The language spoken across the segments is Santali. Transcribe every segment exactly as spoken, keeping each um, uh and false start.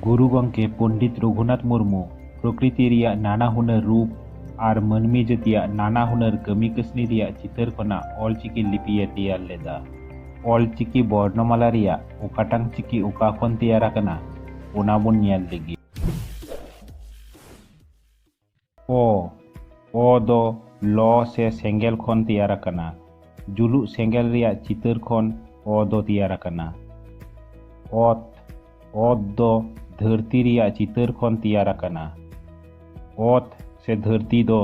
ᱜᱩᱨᱩ ᱜᱚᱢᱠᱮ ᱯᱚᱱᱰᱤᱛ ᱨᱚᱜᱷᱩᱱᱟᱛᱷ ᱢᱩᱨᱢᱩ ᱯᱨᱚᱠᱨᱤᱛᱤ ᱨᱮᱭᱟᱜ ᱱᱟᱱᱟ ᱦᱩᱱᱟᱹᱨ ᱨᱩᱯ ᱟᱨ ᱢᱟᱹᱱᱢᱤ ᱡᱟᱹᱛᱤᱭᱟᱜ ᱱᱟᱱᱟ ᱦᱩᱱᱟᱹᱨ ᱠᱟᱹᱢᱤ ᱠᱟᱹᱥᱱᱤ ᱨᱮᱭᱟᱜ ᱪᱤᱛᱟᱹᱨ ᱠᱷᱚᱱᱟᱜ ᱚᱞᱪᱤᱠᱤ ᱞᱤᱯᱤᱭᱮ ᱛᱮᱭᱟᱨ ᱞᱮᱫᱟ᱾ ᱚᱞᱪᱤᱠᱤ ᱵᱚᱨᱱᱚᱢᱟᱞᱟ ᱨᱮᱭᱟᱜ ᱚᱠᱟᱴᱟᱝ ᱪᱤᱠᱤ ᱚᱠᱟ ᱠᱷᱚᱱ ᱛᱮᱭᱟᱨ ᱟᱠᱟᱱᱟ, ᱚᱱᱟ ᱵᱚᱱ ᱧᱮᱞ ᱞᱮᱜᱮ᱾ ᱚ, ᱚ ᱫᱚ ᱞᱚ ᱥᱮ ᱥᱮᱸᱜᱮᱞ ᱠᱷᱚᱱ ᱛᱮᱭᱟᱨ ᱟᱠᱟᱱᱟ᱾ ᱡᱩᱞᱩᱜ ᱥᱮᱸᱜᱮᱞ ᱨᱮᱭᱟᱜ ᱪᱤᱛᱟᱹᱨ ᱠᱷᱚᱱ ᱚ ᱫᱚ ᱛᱮᱭᱟᱨ ᱟᱠᱟᱱᱟ᱾ ᱚᱛ, ᱚᱛ ᱫᱚ ᱫᱷᱟᱹᱨᱛᱤ ᱨᱮᱭᱟᱜ ᱪᱤᱛᱟᱹᱨ ᱠᱷᱚᱱ ᱛᱮᱭᱟᱨ ᱟᱠᱟᱱᱟ᱾ ᱚᱛ ᱥᱮ ᱫᱷᱟᱹᱨᱛᱤ ᱫᱚ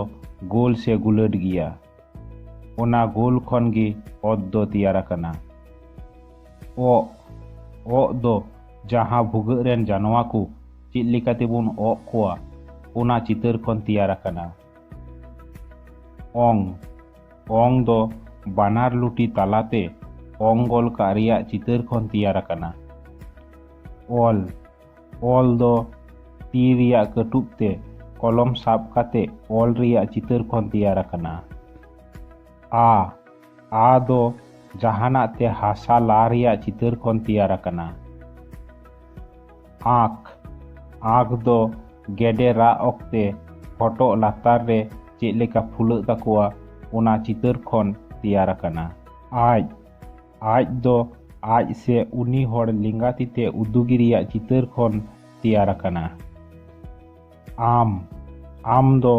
ᱜᱳᱞ ᱥᱮ ᱜᱩᱞᱟᱹᱴ ᱜᱮᱭᱟ᱾ ᱚᱱᱟ ᱜᱳᱞ ᱠᱷᱚᱱ ᱜᱮ ᱚᱛ ᱫᱚ ᱛᱮᱭᱟᱨ ᱟᱠᱟᱱᱟ᱾ ᱚᱜ, ᱚᱜ ᱫᱚ ᱡᱟᱦᱟᱸ ᱵᱷᱩᱜᱟᱹᱜ ᱨᱮᱱ ᱡᱟᱱᱣᱟ ᱠᱚ ᱪᱮᱫ ᱞᱮᱠᱟ ᱛᱮᱵᱚᱱ ᱚᱜ ᱠᱚᱣᱟ, ᱚᱱᱟ ᱪᱤᱛᱟᱹᱨ ᱠᱷᱚᱱ ᱛᱮᱭᱟᱨ ᱟᱠᱟᱱᱟ᱾ ᱚᱝ, ᱚᱝ ᱫᱚ ᱵᱟᱱᱟᱨ ᱞᱩᱴᱤ ᱛᱟᱞᱟᱛᱮ ᱚᱝ ᱜᱚᱞ ᱠᱟᱜ ᱨᱮᱭᱟᱜ ᱪᱤᱛᱟᱹᱨ ᱠᱷᱚᱱ ᱛᱮᱭᱟᱨ ᱟᱠᱟᱱᱟ᱾ ᱚᱞ, ᱚᱞ ᱫᱚ ᱛᱤ ᱨᱮᱭᱟᱜ ᱠᱟᱹᱴᱩᱵ ᱛᱮ ᱠᱚᱞᱚᱢ ᱥᱟᱵ ᱠᱟᱛᱮ ᱚᱞ ᱨᱮᱭᱟᱜ ᱪᱤᱛᱟᱹᱨ ᱠᱷᱚᱱ ᱛᱮᱭᱟᱨ ᱟᱠᱟᱱᱟ᱾ ᱟ, ᱟ ᱫᱚ ᱡᱟᱦᱟᱱᱟᱜ ᱛᱮ ᱦᱟᱥᱟ ᱞᱟ ᱨᱮᱭᱟᱜ ᱪᱤᱛᱟᱹᱨ ᱠᱷᱚᱱ ᱛᱮᱭᱟᱨ ᱟᱠᱟᱱᱟ᱾ ᱟᱸᱠ, ᱟᱸᱠ ᱫᱚ ᱜᱮᱰᱮ ᱨᱟᱜ ᱚᱠᱛᱮ ᱦᱚᱴᱚᱜ ᱞᱟᱛᱟᱨ ᱨᱮ ᱪᱮᱫ ᱞᱮᱠᱟ ᱯᱷᱩᱞᱟᱹᱜ ᱛᱟᱠᱚᱣᱟ, ᱚᱱᱟ ᱪᱤᱛᱟᱹᱨ ᱠᱷᱚᱱ ᱛᱮᱭᱟᱨ ᱟᱠᱟᱱᱟ᱾ ᱟᱡ, ᱟᱡ ᱫᱚ ᱟᱡ ᱥᱮ ᱩᱱᱤ ᱦᱚᱲ ᱞᱮᱸᱜᱟ ᱛᱤᱛᱮ ᱩᱫᱩᱜᱤ ᱨᱮᱭᱟᱜ ᱪᱤᱛᱟᱹᱨ ᱠᱷᱚᱱ ᱛᱮᱭᱟᱨ ᱟᱠᱟᱱᱟ᱾ ᱟᱢ, ᱟᱢ ᱫᱚ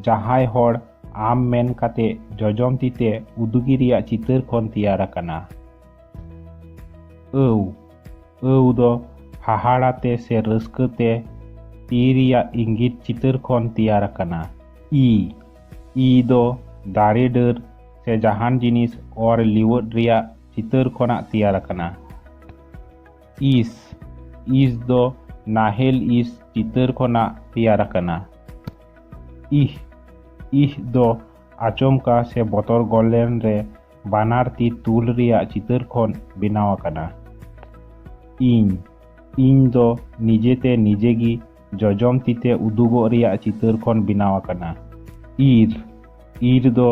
ᱡᱟᱦᱟᱸᱭ ᱦᱚᱲ ᱟᱢ ᱢᱮᱱ ᱠᱟᱛᱮ ᱡᱚᱡᱚᱢ ᱛᱤᱛᱮ ᱩᱫᱩᱜᱤ ᱨᱮᱭᱟᱜ ᱪᱤᱛᱟᱹᱨ ᱠᱷᱚᱱ ᱛᱮᱭᱟᱨ ᱟᱠᱟᱱᱟ᱾ ᱟᱹᱣ, ᱟᱹᱣ ᱫᱚ ᱦᱟᱦᱟᱲᱟ ᱛᱮ ᱥᱮ ᱨᱟᱹᱥᱠᱟᱹ ᱛᱮ ᱛᱤ ᱨᱮᱭᱟᱜ ᱤᱝᱜᱤᱛ ᱪᱤᱛᱟᱹᱨ ᱠᱷᱚᱱ ᱛᱮᱭᱟᱨ ᱟᱠᱟᱱᱟ᱾ ᱤ, ᱤ ᱫᱚ ᱫᱟᱨᱮ ᱰᱟᱹᱨ ᱥᱮ ᱡᱟᱦᱟᱱ ᱡᱤᱱᱤᱥ ᱚᱨ ᱞᱤᱣᱟᱹᱫ ᱨᱮᱭᱟᱜ ᱪᱤᱛᱟᱹᱨ ᱠᱷᱚᱱᱟᱜ ᱛᱮᱭᱟᱨ ᱟᱠᱟᱱᱟ᱾ ᱤᱥ, ᱤᱥ ᱫᱚ ᱱᱟᱦᱮᱞ ᱤᱥ ᱪᱤᱛᱟᱹᱨ ᱠᱷᱚᱱᱟᱜ ᱛᱮᱭᱟᱨ ᱟᱠᱟᱱᱟ᱾ ᱤᱦ, ᱤᱦ ᱫᱚ ᱟᱪᱚᱢᱠᱟ ᱥᱮ ᱵᱚᱛᱚᱨ ᱜᱚᱞᱮᱱ ᱨᱮ ᱵᱟᱱᱟᱨ ᱛᱤ ᱛᱩᱞ ᱨᱮᱭᱟᱜ ᱪᱤᱛᱟᱹᱨ ᱠᱷᱚᱱ ᱵᱮᱱᱟᱣ ᱟᱠᱟᱱᱟ᱾ ᱤᱧ, ᱤᱧ ᱫᱚ ᱱᱤᱡᱮᱛᱮ ᱱᱤᱡᱮ ᱜᱮ ᱡᱚᱡᱚᱢ ᱛᱤᱛᱮ ᱩᱫᱩᱜᱚᱜ ᱨᱮᱭᱟᱜ ᱪᱤᱛᱟᱹᱨ ᱠᱷᱚᱱ ᱵᱮᱱᱟᱣ ᱟᱠᱟᱱᱟ᱾ ᱤᱨ, ᱤᱨ ᱫᱚ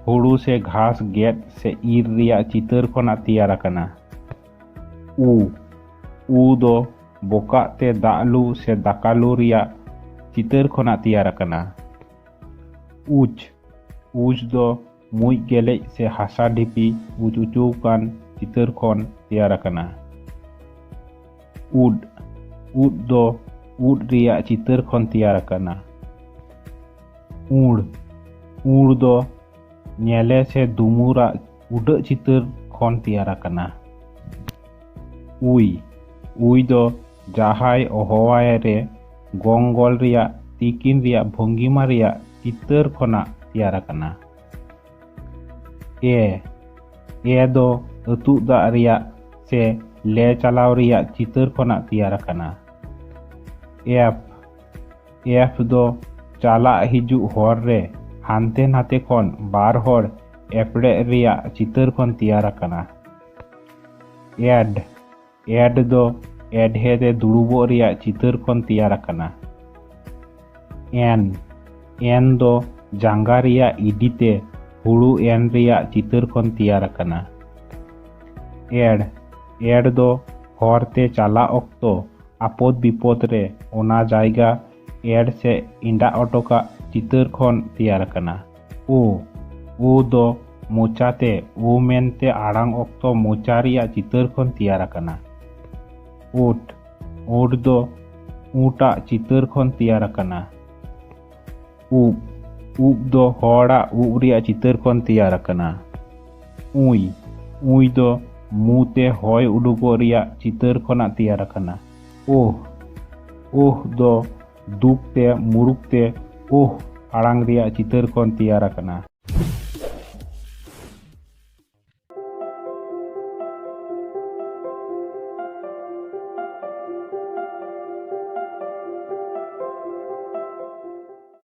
ᱦᱩᱲᱩ ᱥᱮ ᱜᱷᱟᱥ ᱜᱮᱫ ᱥᱮ ᱤᱨ ᱨᱮᱭᱟᱜ ᱪᱤᱛᱟᱹᱨ ᱠᱷᱚᱱᱟᱜ ᱛᱮᱭᱟᱨ ᱟᱠᱟᱱᱟ᱾ ᱩ, ᱩ ᱫᱚ ᱵᱚᱠᱟᱜ ᱛᱮ ᱫᱟᱜ ᱞᱩ ᱥᱮ ᱫᱟᱠᱟ ᱞᱩ ᱨᱮᱭᱟᱜ ᱪᱤᱛᱟᱹᱨ ᱠᱷᱚᱱᱟᱜ ᱛᱮᱭᱟᱨ ᱟᱠᱟᱱᱟ᱾ ᱩᱪ, ᱩᱪ ᱫᱚ ᱢᱩᱸᱡ ᱜᱮᱞᱮᱡ ᱥᱮ ᱦᱟᱥᱟ ᱰᱷᱤᱯᱤ ᱩᱪ ᱩᱪᱩ ᱟᱠᱟᱱ ᱪᱤᱛᱟᱹᱨ ᱠᱷᱚᱱ ᱛᱮᱭᱟᱨ ᱟᱠᱟᱱᱟ᱾ ᱩᱫ, ᱩᱫ ᱫᱚ ᱩᱫ ᱨᱮᱭᱟᱜ ᱪᱤᱛᱟᱹᱨ ᱠᱷᱚᱱ ᱛᱮᱭᱟᱨ ᱟᱠᱟᱱᱟ᱾ ᱩᱲ, ᱩᱲ ᱫᱚ ᱧᱮᱞᱮ ᱥᱮ ᱫᱩᱢᱩᱨᱟᱜ ᱩᱰᱟᱹᱜ ᱪᱤᱛᱟᱹᱨ ᱠᱷᱚᱱ ᱛᱮᱭᱟᱨ ᱟᱠᱟᱱᱟ᱾ ᱩᱭ, ᱩᱭ ᱫᱚ ᱡᱟᱦᱟᱸᱭ ᱚᱦᱚᱣᱟᱭ ᱨᱮ ᱜᱚᱝᱜᱚᱞ ᱨᱮᱭᱟᱜ ᱛᱤᱠᱤᱱ ᱨᱮᱭᱟᱜ ᱵᱷᱚᱝᱜᱤᱢᱟ ᱨᱮᱭᱟᱜ ᱪᱤᱛᱟᱹᱨ ᱠᱷᱚᱱᱟᱜ ᱛᱮᱭᱟᱨ ᱟᱠᱟᱱᱟ᱾ ᱮ, ᱮ ᱫᱚ ᱟᱹᱛᱩᱜ ᱫᱟᱜ ᱨᱮᱭᱟᱜ ᱥᱮ ᱞᱮ ᱪᱟᱞᱟᱣ ᱨᱮᱭᱟᱜ ᱪᱤᱛᱟᱹᱨ ᱠᱷᱚᱱᱟᱜ ᱛᱮᱭᱟᱨ ᱟᱠᱟᱱᱟ᱾ ᱮᱯᱷ, ᱮᱯᱷ ᱫᱚ ᱪᱟᱞᱟᱜ ᱦᱤᱡᱩᱜ ᱦᱚᱨ ᱨᱮ ᱦᱟᱱᱛᱮ ᱱᱟᱛᱮ ᱠᱷᱚᱱ ᱵᱟᱨ ᱦᱚᱲ ᱮᱯᱲᱮᱜ ᱨᱮᱭᱟᱜ ᱪᱤᱛᱟᱹᱨ ᱠᱷᱚᱱ ᱛᱮᱭᱟᱨ ᱟᱠᱟᱱᱟ᱾ ᱮᱰ, ᱮᱰ ᱫᱚ ᱮᱰᱦᱮ ᱨᱮ ᱫᱩᱲᱩᱵᱚᱜ ᱨᱮᱭᱟᱜ ᱪᱤᱛᱟᱹᱨ ᱠᱷᱚᱱ ᱛᱮᱭᱟᱨ ᱟᱠᱟᱱᱟ᱾ ᱮᱱ, ᱮᱱ ᱫᱚ ᱡᱟᱸᱜᱟ ᱨᱮᱭᱟᱜ ᱤᱰᱤ ᱛᱮ ᱦᱩᱲᱩ ᱮᱱ ᱨᱮᱭᱟᱜ ᱪᱤᱛᱟᱹᱨ ᱠᱷᱚᱱ ᱛᱮᱭᱟᱨ ᱟᱠᱟᱱᱟ᱾ ᱮᱲ, ᱮᱲ ᱫᱚ ᱦᱚᱨ ᱛᱮ ᱪᱟᱞᱟᱜ ᱚᱠᱛᱚ ᱟᱯᱚᱫ ᱵᱤᱯᱚᱫ ᱨᱮ ᱚᱱᱟ ᱡᱟᱭᱜᱟ ᱮᱲ ᱥᱮ ᱮᱸᱰᱟᱜ ᱚᱴᱚ ᱠᱟᱜ ᱪᱤᱛᱟᱹᱨ ᱠᱷᱚᱱ ᱛᱮᱭᱟᱨ ᱟᱠᱟᱱᱟ᱾ ᱳ, ᱳ ᱫᱚ ᱢᱚᱪᱟᱛᱮ ᱳ ᱢᱮᱱᱛᱮ ᱟᱲᱟᱝ ᱚᱠᱛᱚ ᱢᱚᱪᱟ ᱨᱮᱭᱟᱜ ᱪᱤᱛᱟᱹᱨ ᱠᱷᱚᱱ ᱛᱮᱭᱟᱨ ᱟᱠᱟᱱᱟ᱾ ᱳᱴ, ᱳᱴ ᱫᱚ ᱩᱸᱴᱟᱜ ᱪᱤᱛᱟᱹᱨ ᱠᱷᱚᱱ ᱛᱮᱭᱟᱨ ᱟᱠᱟᱱᱟ᱾ ᱩᱵ, ᱩᱵ ᱫᱚ ᱦᱚᱲᱟᱜ ᱩᱵ ᱨᱮᱭᱟᱜ ᱪᱤᱛᱟᱹᱨ ᱠᱷᱚᱱ ᱛᱮᱭᱟᱨ ᱟᱠᱟᱱᱟ᱾ ᱩᱭ, ᱩᱭ ᱫᱚ ᱢᱩ ᱛᱮ ᱦᱚᱭ ᱩᱰᱩᱠᱚᱜ ᱨᱮᱭᱟᱜ ᱪᱤᱛᱟᱹᱨ ᱠᱷᱚᱱᱟᱜ ᱛᱮᱭᱟᱨ ᱟᱠᱟᱱᱟ᱾ ᱳᱦ, ᱳᱦ ᱫᱚ ᱫᱩᱠ ᱛᱮ ᱢᱩᱨᱩᱠ ᱛᱮ ᱳᱦ ᱟᱲᱟᱝ ᱨᱮᱭᱟᱜ ᱪᱤᱛᱟᱹᱨ ᱠᱷᱚᱱ ᱛᱮᱭᱟᱨ ᱟᱠᱟᱱᱟ᱾